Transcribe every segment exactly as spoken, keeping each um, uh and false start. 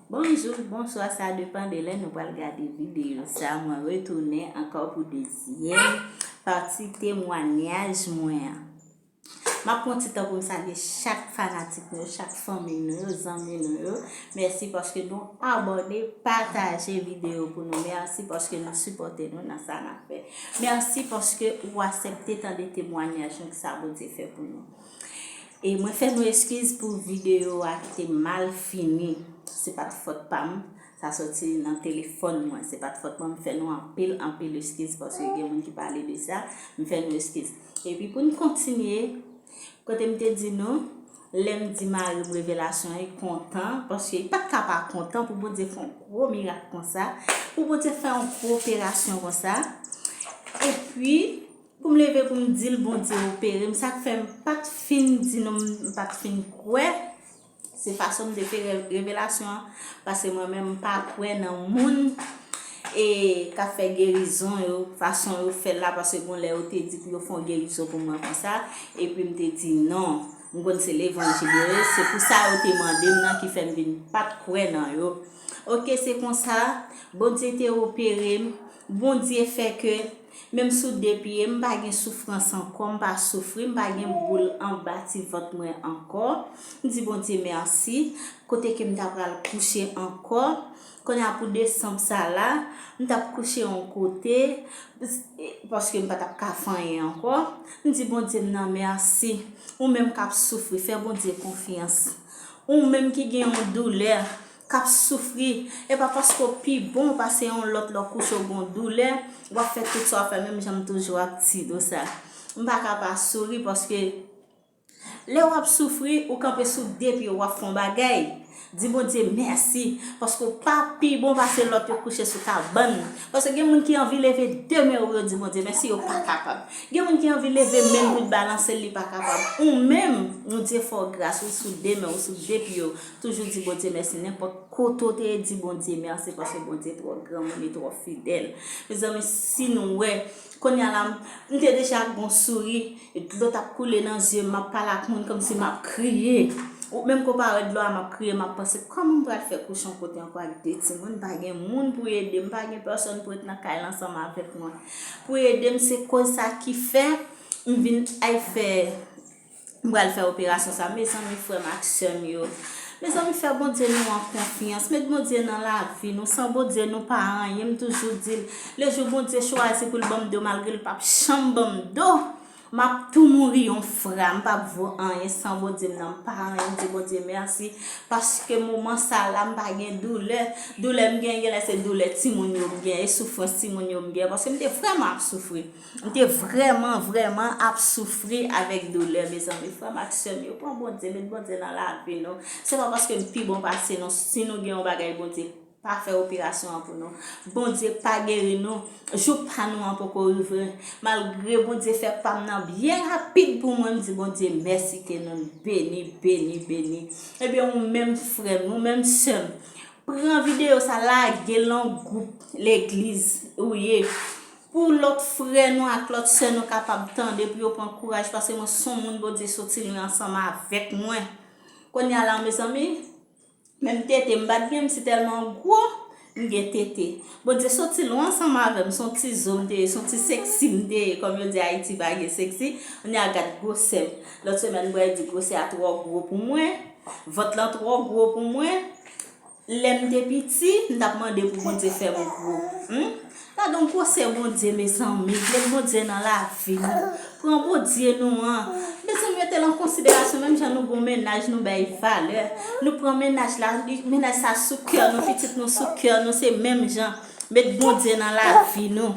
Bonjou, bonswa, sa depann de lè nou pral gade videyo sa. Mwen retounen ankò pou dezyèm pati temwanyaj mwen an. M ap pran ti tan pou m salye chak fanatik nou, chak fanmi nou yo, zanmi nou yo. Mèsi paske nou abòne, pataje videyo pou nou. Mèsi paske nou sipòte nou nan sa n ap fè. Mèsi paske ou aksepte tande temwanyaj nou, sa Bondye fè pou nou. E mwen fè nou eskiz pou videyo a ki te mal fini. Se pa t fòt pa m. Sa soti nan telefòn mwen. Se pa t fòt mwen. M fè nou anpil, anpil eskiz paske gen moun ki pale de sa. M fè nou eskiz. Epi pou n kontinye, kote m te di nou, lè m di mari m revelasyon an, li kontan, paske li pa t ka pa kontan pou Bondye fè yon gwo mirak konsa, pou Bondye fè yon gwo operasyon konsa. Epi, pou m leve pou m di l Bondye opere m, sa k fè m pa t fin di nou, m pa t fin kwè. Se fason m te fè re- revelasyon an, paske mwen menm m pa kwè nan moun e k ap fè gerizon yo, fason yo fè l la, paske gon lè yo te di pou yo fè yon gerizon pou mwen konsa, epi m te di non, m konn se levanjil yo ye, se pou sa yo te mande m nan ki fè m vin pa t kwè nan yo. Oke, se konsa, Bondye te opere m, Bondye fè ke menm sou de pye, m pa gen soufrans ankò, m pa soufri, m pa gen boul anba ti vant mwen ankò. M di Bondye mèsi. Kote ke m ta pral kouche ankò. Kounye a pou desanm sa la, m t ap kouche yon kote, paske m pa t ap ka fè anyen ankò. M di Bondye m nan mèsi. Ou menm k ap soufri, fè Bondye konfyans. Ou menm ki gen yon doulè, k ap soufri, e pa paske w pi bon pase yon lòt, lè w kouche w gen yon doulè, w ap fè tout sa w ap fè, menm jan m toujou ap di nou sa. M pa ka pa souri paske lè w ap soufri, ou kanpe sou de pye w, w ap fè yon bagay. Di Bondye mèsi, paske w pa pi bon pase lòt yo kouche sou kabann. Paske gen moun ki anvi leve de men yo pou yo di Bondye mèsi, yo pa kapab. Gen moun ki anvi leve men l pou l balanse l, li pa kapab. Ou menm, Bondye fè w gras, ou sou de men w, ou sou de pye w. Toujou di Bondye mèsi. Nenpòt kote w te ye, di Bondye mèsi paske Bondye twò gran, Bondye twò fidèl. Mezanmi, si nou wè, kounye a la, m te deja ak yon souri, dlo t ap koule nan zye m, m ap pale ak moun kòmsi m ap kriye. Ou menm kou parèt dlo a, m ap kriye, m ap panse, kòman m pral fè kouche yon kote ankò ak de timoun, m pa gen moun pou ede m, m pa gen pèsòn pou ret nan kay la ansanm avèk mwen pou ede m, se koz sa ki fè m vin al fè M pral fè operasyon sa. Mezanmi, frè m ak sè m yo. Mezanmi, fè Bondye nou an konfyans. Met Bondye nan lavi nou. San Bondye, nou pa anyen. M toujou di l, le jou Bondye chwazi pou l ban m do, malgre l p ap janm ban m do, m ap tou mouri yon fra. M p ap vo anyen san Bondye m nan. M pa anyen. M di Bondye mèsi. Paske moman sa la, m pa gen doulè. Doulè m gen, genlè se doulè timoun yo m gen, e soufrans timoun yo m gen. Paske m te vrèman ap soufri. M te vrèman, vrèman ap soufri avèk doulè, mezanmi. Frè m ak sè m yo, pran Bondye, met Bondye nan lavi nou. Se pa paske n pi bon pase nou. Si nou gen yon bagay, Bondye pa fè operasyon an pou nou. Bondye pa geri nou. Jou pa nou an poko rive. Malgre Bondye fè pa m nan byen rapid pou mwen, m di Bondye mèsi ke nou beni, beni, beni. Ebyen, ou menm frè m, ou menm sè m, pran videyo sa, lage l nan gwoup legliz ou ye. Pou lòt frè nou ak lòt sè nou kapab tande, pou yo pran kouraj, paske mwen se yon moun Bondye soti lwen ansanm avèk mwen. Kounye a la, mezanmi, menm tete m pa t gen, m si tèlman gwo, m gen tete. Bondye soti lwen ansanm avè m, se yon ti zo m te ye, se yon ti seksi m te ye, kòm yo di Ayiti pa gen seksi, kounye a gad gwosè m. Lòt semèn, m pral di gwosè a twò gwo pou mwen, vant lan twò gwo pou mwen. Lè m te piti, m t ap mande pou Bondye fè m gwo. Hmm? Gade yon gwosè Bondye, mezanmi. Met Bondye nan lavi nou. Pran Bondye nou an. Mezanmi, mete l an konsiderasyon, menm jan nou gon mennaj, nou bay valè. Nou pran mennaj la, mennaj sa sou kè nou, pitit nou sou kè nou, se menm jan. Met Bondye nan lavi nou.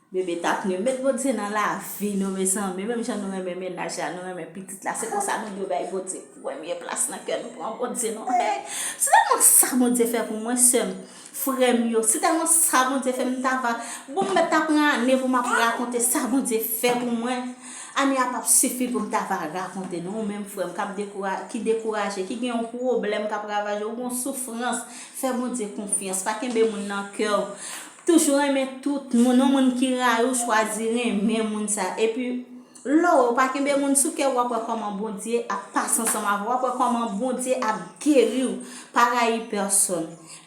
Bebe tap nou, met Bondye nan lavi nou, mezanmi. Menm jan nou renmen mennaj la, nou renmen pitit la. Se konsa nou dwe bay Bondye premye plas nan kè nou. Pran Bondye nou. Hey, se tèlman sa Bondye fè pou mwen, sè m, frè m yo. Se tèlman sa Bondye fè m, ta va. Bon, m mèt ta pran ane pou m ap rakonte sa Bondye fè pou mwen. Ane a p ap sifi pou m ta va rakonte, non. Ou menm, frè m, k ap dekoura-, ki dekouraje, ki gen yon pwoblèm k ap ravaje, ou gen yon soufrans, fè Bondye konfyans. Pa kenbe moun nan kè w. Toujou renmen tout moun. Yon moun ki rayi w, chwazi renmen moun sa. Epi, Lò ou pa kenbe moun sou kè, w ap wè kòman Bondye ap pase ansanm avè w, w ap wè kòman Bondye ap geri w pa rayi pèsòn.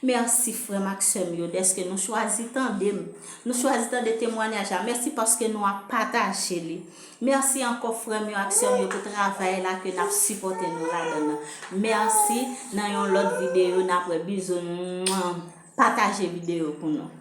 Mèsi frè m ak sè m yo dèske nou chwazi tande m. Nou chwazi tande temwanyaj la. Mèsi paske nou ap pataje li. Mèsi ankò frè m yo ak sè m yo pou travay la ke n ap sipòte nou ladan nan. Mèsi, nan yon lòt videyo n ap wè. Bizou, pataje videyo pou nou.